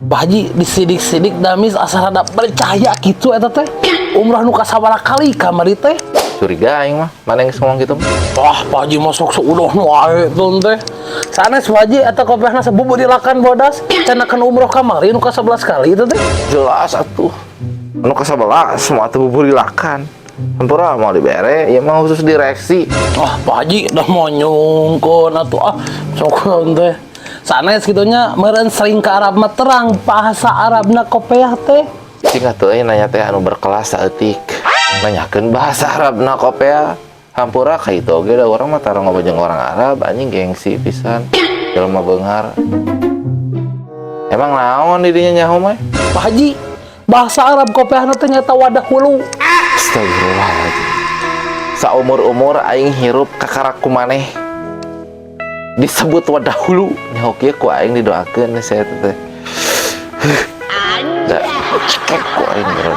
Pak Haji, disidik-sidik damis asa rada percaya gitu eta teh. Umrah nu kasabaraha kali kamari teh? Curiga aing mah, mana yang ngomong gitu. Wah, Pak Haji masuk seudah wae tuh teh. Sanes, Pak Haji, eta kopiahna sabuburilakan bodas. Cenah kan umroh kamari nu ka-11 kali itu teh. Jelas atuh. Anu ka-11 semua atuh buburilakan. Hampura mau dibere, ya mah khusus direksi. Ah, Pak Haji udah mau nyungkon atuh, ah, sok teh. Sanes kitu nya meureun sering ke Arab mah terang bahasa Arabna kopiah teh. Cing atuh euy, nanya teh anu berkelas saeutik. Nanyakeun bahasa Arabna kopea. Hampura ka itu oge, da urang mah tara ngobrol jeung orang Arab, anjing, gengsi pisan. Jelema beunghar. Emang naon di dinya nyaho mah? Pak Haji, bahasa Arab kopiahna teh nyaeta wadah hulu. Astagfirullahaladzim. Saumur-umur aing hirup kakara ku maneh disebut wadah hulu. Nyaho kieu ku aing didoakeun saya teh. Da cekek ku aing bro.